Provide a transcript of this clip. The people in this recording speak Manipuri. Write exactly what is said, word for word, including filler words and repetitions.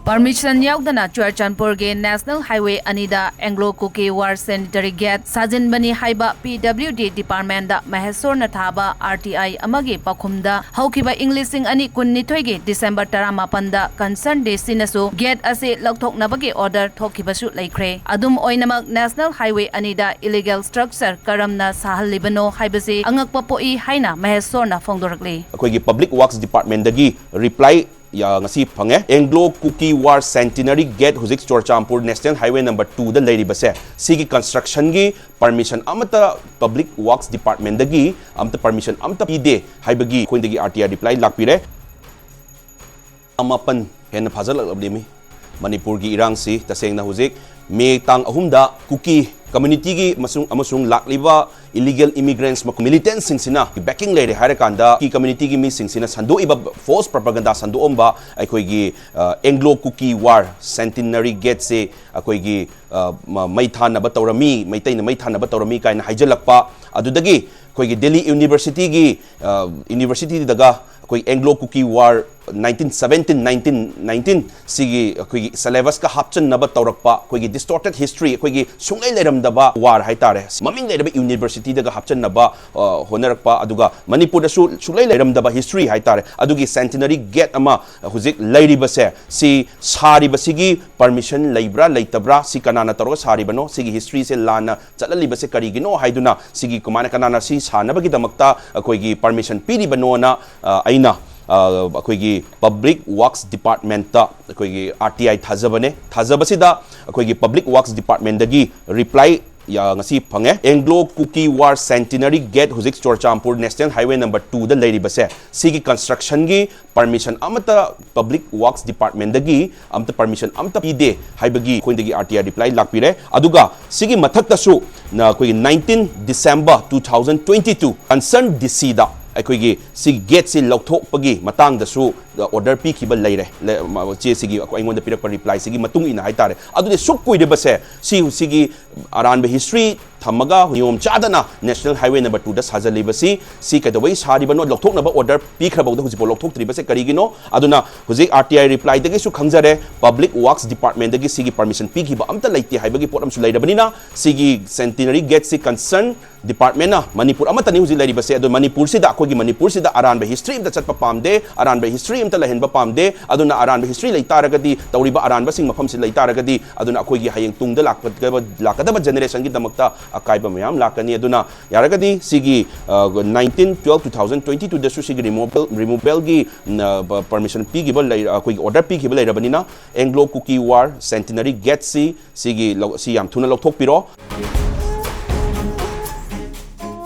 Permission ꯌꯥꯎꯗꯅ ꯆꯨꯔꯆꯥꯟꯄꯨꯔꯒꯤ National Highway ꯑꯅꯤꯗ Anglo Kuki War Centenary Gate ꯁꯥꯖꯤꯟꯕꯅꯤ ꯍꯥꯏꯕ P W D Department ꯃꯍꯦꯁꯣꯔꯅ ꯊꯥꯕ R T I ꯑꯃꯒꯤ ꯄꯥꯎꯈꯨꯝꯗ ꯍꯧꯈꯤꯕ ꯏꯪ ꯂꯤꯁꯤꯡ ꯑꯅꯤ ꯀꯨꯟꯅꯤꯊꯣꯏꯒꯤ December ꯇꯔꯥꯃꯥꯄꯟꯗ concerned D C ꯅꯁꯨ gate ꯑꯁꯤ ꯂꯧꯊꯣꯛꯅꯕꯒꯤ order ꯊꯣꯛꯈꯤꯕꯁꯨ ꯂꯩꯈ꯭ꯔꯦ꯫ ꯑꯗꯨꯝ ꯑꯣꯏꯅꯃꯛ National Highway ꯑꯅꯤꯗ illegal structure ꯀꯔꯝꯅ ꯁꯥꯍꯜꯂꯤꯕꯅꯣ ꯍꯥꯏꯕꯁꯤ ꯑꯉꯛꯄ ꯄꯣꯛꯏ ꯍꯥꯏꯅ ꯃꯍꯦꯁꯣꯔꯅ ꯐꯣꯡꯗꯣꯔꯛꯂꯤ꯫ ꯑꯩꯈꯣꯏꯒꯤ Public Works Department ꯗꯒꯤ reply ꯌꯥ-, ꯉꯁꯤ ꯐꯪꯉꯦ꯫ Anglo Kuki War Centenary Gate ꯍꯧꯖꯤꯛ Churachandpur National Highway number two ꯗ ꯂꯩꯔꯤꯕꯁꯦ, ꯁꯤꯒꯤ construction ꯒꯤ permission ꯑꯃꯠꯇ Public Works Department ꯗꯒꯤ ꯑꯃꯠꯇ permission ꯑꯃꯠꯇ ꯄꯤꯗꯦ ꯍꯥꯏꯕꯒꯤ ꯑꯩꯈꯣꯏꯗꯒꯤ R T I reply ꯂꯥꯛꯄꯤꯔꯦ꯫ ꯃꯥꯄꯟ ꯍꯦꯟꯅ ꯐꯥꯖꯤꯜꯂꯛꯂꯕꯅꯤ꯫ ꯃꯅꯤꯄꯨꯔꯒꯤ ꯏꯔꯥꯡꯁꯤ ꯇꯁꯦꯡꯅ ꯍꯧꯖꯤꯛ May ꯇꯥꯡ ꯑꯍꯨꯝꯗ ꯀꯨꯀꯤ community ꯒꯤ ꯑꯃꯁꯨꯡ, ꯑꯃꯁꯨꯡ ꯂꯥꯛꯂꯤꯕ illegal immigrants ꯃꯈꯣꯏ militant ꯁꯤꯡꯁꯤꯅ backing ꯂꯩꯔꯦ ꯍꯥꯏꯔꯀꯥꯟꯗ ꯀꯨꯀꯤ community ꯒꯤ ꯃꯤꯁꯤꯡꯁꯤꯅ ꯁꯟꯗꯣꯛꯏꯕ false propaganda ꯁꯟꯗꯣꯛꯑꯝꯕ ꯑꯩꯈꯣꯏꯒꯤ, ꯑ, Anglo Kuki War Centenary Gate ꯁꯦ ꯑꯩꯈꯣꯏꯒꯤ, ꯑ, ꯃ-, ꯃꯩ ꯊꯥꯅꯕ ꯇꯧꯔꯝꯃꯤ, ꯃꯩꯇꯩꯅ ꯃꯩ ꯊꯥꯅꯕ ꯇꯧꯔꯝꯃꯤ ꯀꯥꯏꯅ ꯍꯥꯏꯖꯜꯂꯛꯄ꯫ ꯑꯗꯨꯗꯒꯤ ꯑꯩꯈꯣꯏꯒꯤ Delhi University ꯒꯤ, ꯑ, university ꯗꯒ ꯑꯩꯈꯣꯏ Anglo Kuki War nineteen seventeen, nineteen nineteen ꯁꯤꯒꯤ ꯑꯩꯈꯣꯏꯒꯤ syllabus ꯀ ꯍꯥꯞꯆꯟꯅꯕ ꯇꯧꯔꯛꯄ, ꯑꯩꯈꯣꯏꯒꯤ distorted history, ꯑꯩꯈꯣꯏꯒꯤ ꯁꯨꯡꯂꯩ ꯂꯩꯔꯝꯗꯕ war ꯍꯥꯏꯇꯥꯔꯦ, ꯃꯃꯤꯡ ꯂꯩꯔꯕ university ꯗꯒ ꯍꯥꯞꯆꯟꯅꯕ, ꯑ, ꯍꯣꯠꯅꯔꯛꯄ, ꯑꯗꯨꯒ ꯃꯅꯤꯄꯨꯔꯗꯁꯨ ꯁꯨꯡꯂꯩ ꯂꯩꯔꯝꯗꯕ history ꯍꯥꯏꯇꯥꯔꯦ, ꯑꯗꯨꯒꯤ Centenary Gate ꯑꯃ ꯍꯧꯖꯤꯛ ꯂꯩꯔꯤꯕꯁꯦ, ꯁꯤ ꯁꯥꯔꯤꯕꯁꯤꯒꯤ permission ꯂꯩꯕ꯭ꯔꯥ ꯂꯩꯇꯕ꯭ꯔꯥ, ꯁꯤ ꯀꯅꯥꯅ ꯇꯧꯔꯒ ꯁꯥꯔꯤꯕꯅꯣ, ꯁꯤꯒꯤ history ꯁꯦ ꯂꯥꯟꯅ ꯆꯠꯍꯜꯂꯤꯕꯁꯦ ꯀꯔꯤꯒꯤꯅꯣ ꯍꯥꯏꯗꯨꯅ, ꯁꯤꯒꯤ ꯀꯃꯥꯏꯅ, ꯀꯅꯥꯅ ꯁꯤ ꯁꯥꯟꯅꯕꯒꯤꯗꯃꯛꯇ ꯑꯩꯈꯣꯏꯒꯤ permission ꯄꯤꯔꯤꯕꯅꯣꯅ, ꯑ, ꯑꯩꯅ, ꯑ, ꯑꯩꯈꯣꯏꯒꯤ Public Works Department ꯇ ꯑꯩꯈꯣꯏꯒꯤ R T I ꯊꯥꯖꯕꯅꯦ꯫ ꯊꯥꯖꯕꯁꯤꯗ ꯑꯩꯈꯣꯏꯒꯤ Public Works Department ꯗꯒꯤ reply ꯌꯥ-, ꯉꯁꯤ ꯐꯪꯉꯦ꯫ Anglo Kuki War Centenary Gate ꯍꯧꯖꯤꯛ Churachandpur National Highway number two ꯗ ꯂꯩꯔꯤꯕꯁꯦ, ꯁꯤꯒꯤ construction ꯒꯤ permission ꯑꯃꯠꯇ Public Works Department ꯗꯒꯤ ꯑꯃꯠꯇ permission ꯑꯃꯠꯇ ꯄꯤꯗꯦ ꯍꯥꯏꯕꯒꯤ ꯑꯩꯈꯣꯏꯗꯒꯤ R T I reply ꯂꯥꯛꯄꯤꯔꯦ꯫ ꯑꯗꯨꯒ ꯁꯤꯒꯤ ꯃꯊꯛꯇꯁꯨ ꯅ-, ꯑꯩꯈꯣꯏꯒꯤ nineteen December two thousand twenty two concerned D C ꯗ ꯑꯩꯈꯣꯏꯒꯤ ꯁꯤ gate ꯁꯤ ꯂꯧꯊꯣꯛꯄꯒꯤ ꯃꯇꯥꯡꯗꯁꯨ ꯑꯣꯔꯗꯔ ꯄꯤꯈꯤꯕ ꯂꯩꯔꯦ꯫ ꯂꯦ-, ꯃ-, ꯆꯦꯁꯤꯒꯤ ꯑꯩꯈꯣꯏ-, ꯑꯩꯉꯣꯟꯗ ꯄꯤꯔꯛꯄ ꯔꯤꯄ꯭ꯂꯥꯏꯁꯤꯒꯤ ꯃꯇꯨꯡ ꯏꯟꯅ ꯍꯥꯏꯇꯥꯔꯦ꯫ ꯑꯗꯨꯗꯤ ꯁꯨꯛ ꯀꯨꯏꯔꯤꯕꯁꯦ ꯁꯤ, ꯁꯤꯒꯤ ꯑꯔꯥꯟꯕ ꯍꯤꯁꯇ꯭ꯔꯤ ꯊꯝꯃꯒ ꯅꯤꯌꯣꯝ ꯆꯥꯗꯅ ꯅꯦꯁꯅꯦꯜ ꯍꯥꯏꯋꯦ ꯅꯝꯕꯔ ꯇꯨꯗ ꯁꯥꯖꯜꯂꯤꯕꯁꯤ, ꯁꯤ ꯀꯩꯗꯧꯕꯩ ꯁꯥꯔꯤꯕꯅꯣ? ꯂꯧꯊꯣꯛꯅꯕ ꯑꯣꯔꯗꯔ ꯄꯤꯈ꯭ꯔꯐꯥꯎꯗ ꯍꯧꯖꯤꯛꯐꯥꯎ ꯂꯧꯊꯣꯛꯇ꯭ꯔꯤꯕꯁꯦ ꯀꯔꯤꯒꯤꯅꯣ? ꯑꯗꯨꯅ ꯍꯧꯖꯤꯛ ꯑꯥꯔ ꯇꯤ ꯑꯥꯏ ꯔꯤꯄ꯭ꯂꯥꯏꯗꯒꯤꯁꯨ ꯈꯪꯖꯔꯦ, ꯄꯕ꯭ꯂꯤꯛ ꯋꯥꯛꯁ ꯗꯤꯄꯥꯔꯠꯃꯦꯟꯗꯒꯤ ꯁꯤꯒꯤ ꯄꯔꯃꯤꯁꯟ ꯄꯤꯈꯤꯕ ꯑꯝꯇ ꯂꯩꯇꯦ ꯍꯥꯏꯕꯒꯤ ꯄꯣꯠ ꯑꯃꯁꯨ ꯂꯩꯔꯕꯅꯤꯅ, ꯁꯤꯒꯤ ꯁꯦꯟꯇꯤꯅꯔꯤ ꯒꯦꯠꯁꯤ ꯀꯟꯁꯔꯟ ꯗꯤꯄꯥꯔꯠꯃꯦꯟꯅ, ꯃꯅꯤꯄꯨꯔ ꯑꯃꯠꯇꯅꯤ ꯍꯧꯖꯤꯛ ꯂꯩꯔꯤꯕꯁꯦ, ꯑꯗꯣ ꯃꯅꯤꯄꯨꯔꯁꯤꯗ, ꯑꯩꯈꯣꯏꯒꯤ ꯃꯅꯤꯄꯨꯔꯁꯤꯗ ꯑꯔꯥꯟꯕ ꯍꯤꯁꯇ꯭ꯔꯤ ꯑꯝꯇ ꯆꯠꯄ ꯄꯥꯝꯗꯦ, ꯑꯔꯥꯟꯕ ꯍꯤꯁꯇ꯭ꯔꯤ ꯑꯝꯇ ꯂꯩꯍꯟꯕ ꯄꯥꯝꯗꯦ꯫ ꯑꯗꯨꯅ ꯑꯔꯥꯟꯕ ꯍꯤꯁꯇ꯭ꯔꯤ ꯂꯩ ꯇꯥꯔꯒꯗꯤ, ꯇꯧꯔꯤꯕ ꯑꯔꯥꯟꯕꯁꯤꯡ ꯃꯐꯝꯁꯤ ꯂꯩ ꯇꯥꯔꯒꯗꯤ, ꯑꯗꯨꯅ ꯑꯩꯈꯣꯏꯒꯤ ꯍꯌꯦꯡ ꯇꯨꯡꯗ ꯂꯥꯛꯀꯗꯕ, ꯂꯥꯛꯀꯗꯕ ꯖꯦꯅꯦꯔꯦꯁꯟꯒꯤꯗꯃꯛꯇ ꯑꯀꯥꯏꯕ ꯃꯌꯥꯝ ꯂꯥꯛꯀꯅꯤ꯫ ꯑꯗꯨꯅ ꯌꯥꯔꯒꯗꯤ ꯁꯤꯒꯤ, ꯑ, nineteen twelve two thousand twenty twoꯗꯁꯨ ꯁꯤꯒꯤ ꯔꯤꯃꯨꯕꯦꯜ, ꯔꯤꯃꯨꯕꯦꯜꯒꯤ, ꯎꯝ, ꯑ, ꯄ-, ꯄꯔꯃꯤꯁꯟ ꯄꯤꯈꯤꯕ ꯂꯩ-, ꯑꯩꯈꯣꯏꯒꯤ ꯑꯣꯔꯗꯔ ꯄꯤꯈꯤꯕ ꯂꯩꯔꯕꯅꯤꯅ, ꯑꯦꯡꯒ꯭ꯂꯣ ꯀꯨꯀꯤ ꯋꯥꯔ ꯁꯦꯟꯇꯤꯅꯔꯤ ꯒꯦꯠꯁꯤ, ꯁꯤꯒꯤ ꯂꯧ-, ꯁꯤ ꯌꯥꯝ ꯊꯨꯅ ꯂꯧꯊꯣꯛꯄꯤꯔꯣ꯫